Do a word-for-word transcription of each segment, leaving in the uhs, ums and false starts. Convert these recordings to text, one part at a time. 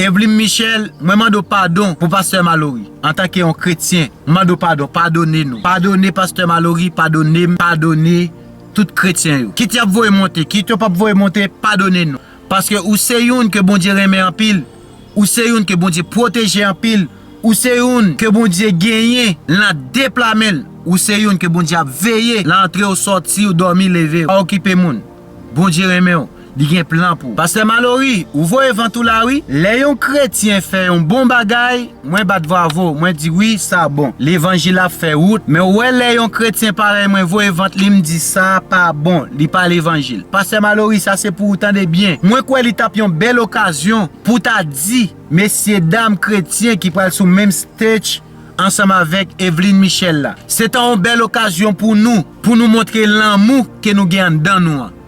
Evelyne Michel, mwen mande w padon pou pastè Malory. Antanke yon kretyen, mwen mande w padon, padone nou. Padone pastè Malory, padone m, padone tout kretyen yo. Kit y ap voye monte, kit yo p ap voye monte, padone nou. Paske ou se youn ke Bondye renmen anpil. Ou se youn ke Bondye pwoteje anpil. Ou se youn ke Bondye genyen lan de pla men l. Ou se youn ke Bondye ap veye lan antre w, sòti w, dòmi, leve w. Pa okipe moun. Bondye renmen w. Li gen plan pou ou. Pastè Malory, ou voye vant ou la wi. Lè yon kretyen fè yon bon bagay, mwen bat bravo, mwen di wi, sa bon. Levanjil ap fè wout, men ou wè lè yon kretyen parèy mwen voye vant li, m di sa pa bon, li pa levanjil. Pastè Malory, sa se pou ou, tande byen. Mwen kwè li t ap yon bèl okazyon pou ta di mesye dam kretyen ki pral sou menm stage ansanm avèk Evelyne Michel la. Se ta yon bèl okazyon pou nou, pou nou montre lanmou ke nou gen anndan nou an.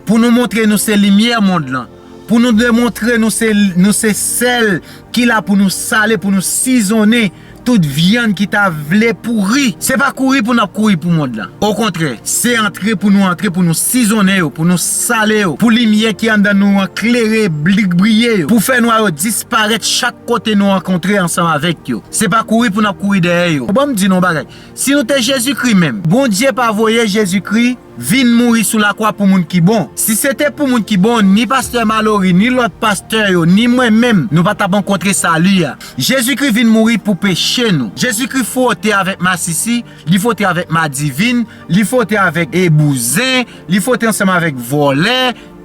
Pou nou montre nou se limyè mond lan. Pou nou demontre nou se, nou se sèl ki la pou nou sale, pou nou sizonnen tout vyann ki ta vle pouri. Se pa kouri pou n ap kouri pou mond lan. Okontrè, se antre pou nou antre, pou nou sizonnen yo, pou nou sale yo, pou limyè ki anndan nou an klere, bli-, briye yo, pou fè nwa yo disparèt chak kote nou rankontre ansanm avèk yo. Se pa kouri pou n ap kouri dèyè yo. Bon, m di nou yon bagay. Si nou te Jezikri menm, Bondye pa voye Jezikri vin mouri sou lakwa pou moun ki bon. Si se te pou moun ki bon, ni pastè Malory, ni lòt pastè yo, ni mwen menm, nou pa t ap rankontre sali a. Jezikri vin mouri pou peche nou. Jezikri fwote avèk masisi, li fwote avèk madivin, li fwote avèk e bouzen, li fwote ansanm avèk vòlè.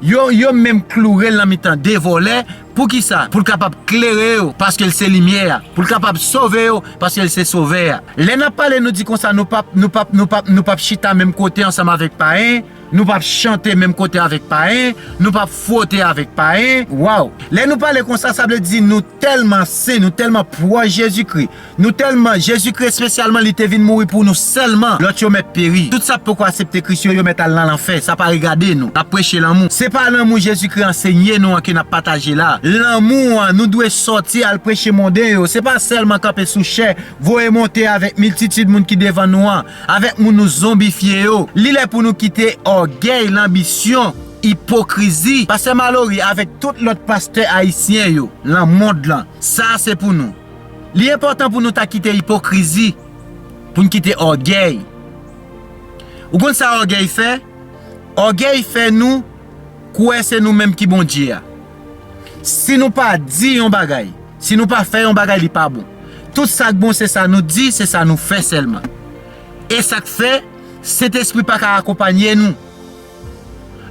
Yo, yo menm kloure l nan mitan de vòlè. Poukisa? Pou l kapab klere yo, paske l se limyè a. Pou l kapab sove yo, paske l se sovè a. Lè n ap pale, nou di konsa, nou p ap, nou p ap, nou p ap, nou p ap chita menm kote ansanm avèk payen, nou p ap chante menm kote avèk payen, nou p ap fwote avèk payen. Waw! Lè nou pale konsa, sa vle di nou tèlman sen, nou tèlman pwòch Jezikri. Nou tèlman, Jezikri espesyalman, li te vin mouri pou nou sèlman. Lòt yo mèt peri. Tout sa k poko aksepte Kris yo, yo mèt al nan lanfè. Sa pa regade nou. N ap preche lanmou. Se pa lanmou Jezikri ansenye nou an ke n ap pataje la. Lanmou an, nou dwe sòti al preche monnen yo. Se pa sèlman kanpe sou chè, voye monte avèk miltitid moun ki devan nou an, avèk moun nou zonbifye yo. Li lè pou nou kite ògèy, lanbisyon, ipokrizi. Pastè Malory avèk tout lòt pastè ayisyen yo nan mond lan. Sa a se pou nou. Li enpòtan pou nou ta kite ipokrizi, pou n kite ògèy. Ou konn sa ògèy fè? Ògèy fè nou kwè se nou menm ki Bondye a. Si nou pa di yon bagay, si nou pa fè yon bagay, li pa bon. Tout sa k bon, se sa nou di, se sa nou fè sèlman. E sa k fè, Sentespri pa ka akonpanye nou.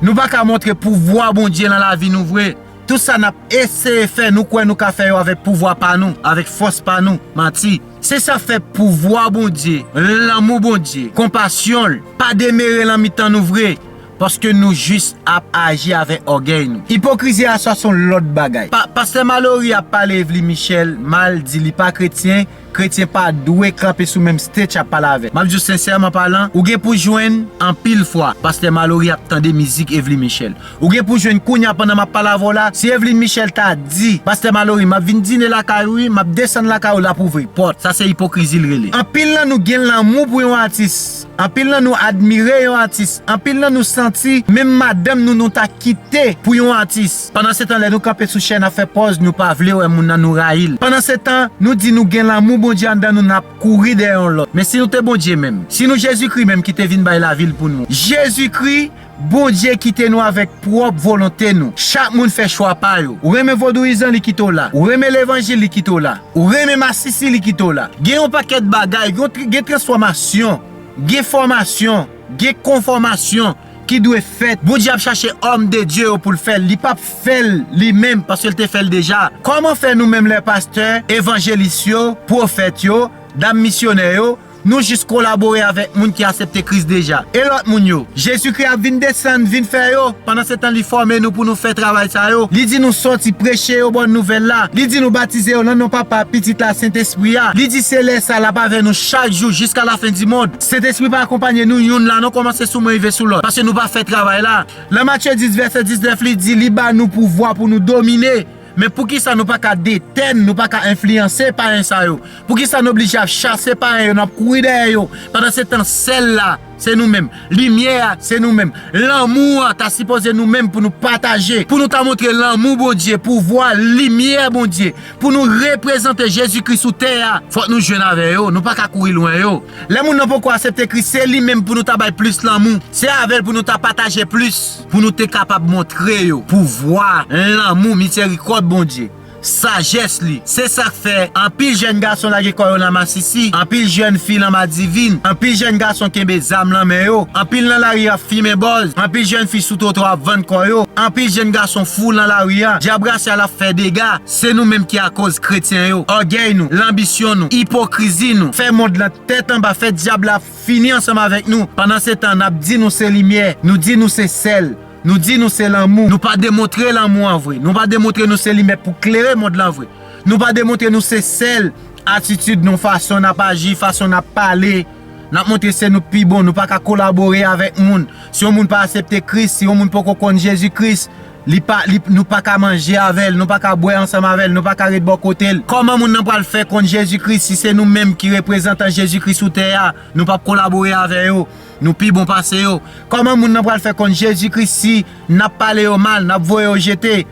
Nou pa ka montre pouvwa Bondye nan lavi nou vre. Tout sa n ap eseye fè, nou kwè nou ka fè yo avèk pouvwa pa nou, avèk fòs pa nou. Manti. Se sa k fè pouvwa Bondye, lanmou Bondye, konpasyon l pa demere nan mitan nou vre, paske nou jis ap aji avèk ògèy nou. Ipokrizi a sa se yon lòt bagay. Pa, pastè Malory ap pale Evelyne Michel mal, di li pa kretyen, kretyen pa dwe kanpe sou menm stage ap pale avè l. M ap di w sensèman palan, ou gen pou jwenn anpil fwa pastè Malory ap tande mizik Evelyne Michel. Ou gen pou jwenn kounye a pandan m ap pale avè w la, si Evelyne Michel ta di, pastè Malory, m ap vin dine lakay ou wi, m ap desann lakay ou, l ap ouvri pòt. Sa se ipokrizi l rele. Anpil nan nou gen lanmou pou yon atis. Anpil nan nou admire yon atis. Anpil nan nou santi menm madanm nou, nou ta kite pou yon atis. Pandansetan, lè nou kanpe sou chè n ap fè pòz nou pa vle wè moun nan, nou rayi l. Pandansetan, nou di nou gen lanmou Bondye anndan nou, n ap kouri dèyè yon lòt. Men si nou te Bondye menm, si nou Jezikri menm ki te vin bay lavi l pou nou, Jezikri, Bondye kite nou avèk pwòp volonte nou. Chak moun fè chwa pa yo. Ou renmen vodouyizan, li kite w la. Ou renmen levanjil, li kite w la. Ou renmen masisi, li kite w la. Gen yon pakèt bagay, gen, gen transfòmasyon, gen fòmasyon, gen konfòmasyon ki dwe fèt. Bondye ap chache òm de Dye yo pou l fè l. Li p ap fè l li menm, paske l te fè l deja. Kòman fè nou menm lè pastè, evanjelis yo, pwofèt yo, dam misyonè yo, nou jis kolabore avèk moun ki aksepte Kris deja. E lòt moun yo? Jezikri ap vin desann, vin fè yo. Pandansetan, li fòme nou pou nou fè travay sa yo. Li di nou sòti preche yo bòn nouvèl la. Li di nou batize yo nan non Papa, Pitit la, Sentespri a. Li di se lè sa l ap avè nou chak jou jiska lafen di mond. Sentespri pa akonpanye nou youn la non, kòmanse sou mwen rive sou lòt. Paske nou pa fè travay la. Nan Matye dis vèsè diznèf, li di li ba nou pouvwa pou nou domine. Men poukisa nou pa ka detèn, nou pa ka enfliyanse payen sa yo? Poukisa n oblije ap chase payen yo, n ap kouri dèyè yo? Pandansetan, sèl la se nou menm. Limyè a, se nou menm. Lanmou an ta sipoze nou menm pou nou pataje, pou nou ta montre lanmou Bondye, pouvwa, limyè Bondye, pou nou reprezante Jezi Kris sou tè a. Fòk nou jwenn avè yo, nou pa ka kouri lwen yo. Lè moun nan poko aksepte Kris, se li menm pou nou ta bay plis lanmou. Se avè l pou nou ta pataje plis, pou nou te kapab montre yo pouvwa, lanmou, mizerikòd Bondye, sajès li. Se sa k fè anpil jèn gason lage kò yo nan masisi, anpil jèn fi nan madivin, anpil jèn gason kenbe zam nan men yo, anpil nan lari ap fimen bòz, anpil jèn fi sou twotwa ap vann kò yo, anpil jèn gason fou nan lari a. Dyab rasyal ap fè dega, se nou menm ki akoz, kretyen yo. Ògèy nou, lanbisyon nou, ipokrizi nou, fè mond lan tèt anba, fè dyab la fini ansanm avèk nou. Pandan se tan, n ap di nou se limyè, nou di nou se sèl, nou di nou se lanmou. Nou pa demontre lanmou an vre. Nou pa demontre nou se limyè pou klere mond lan vre. Nou pa demontre nou se sèl. Atitid nou, fason n ap aji, fason n ap pale, n ap montre se nou k pi bon. Nou pa ka kolabore avèk moun. Si yon moun pa aksepte Kris, si yon moun poko konn Jezi Kris, li pa, li, nou pa ka manje avè l, nou pa ka bwè ansanm avè l, nou pa ka ret bò kote l. Kòman moun nan pral fè konn Jezi Kris si se nou menm ki reprezantan Jezi Kris sou tè a? Nou p ap kolabore avè yo. Nou pi bon pase yo. Kòman moun nan pral fè konn Jezi Kris si n ap pale yo mal, n ap voye yo jete?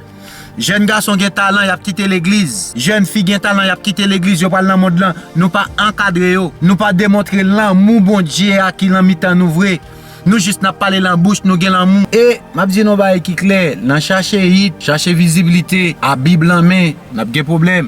Jèn gason gen talan, y ap kite legliz. Jèn fi gen talan, y ap kite legliz, yo pral nan mond lan. Nou pa ankadre yo. Nou pa demontre lanmou Bondye a ki nan mitan nou vre. Nou jis n ap pale lan bouch, nou gen lanmou. E m ap di nou yon bagay ki klè, nan chache hit, chache vizibilite, ak Bib lan men, n ap gen pwoblèm.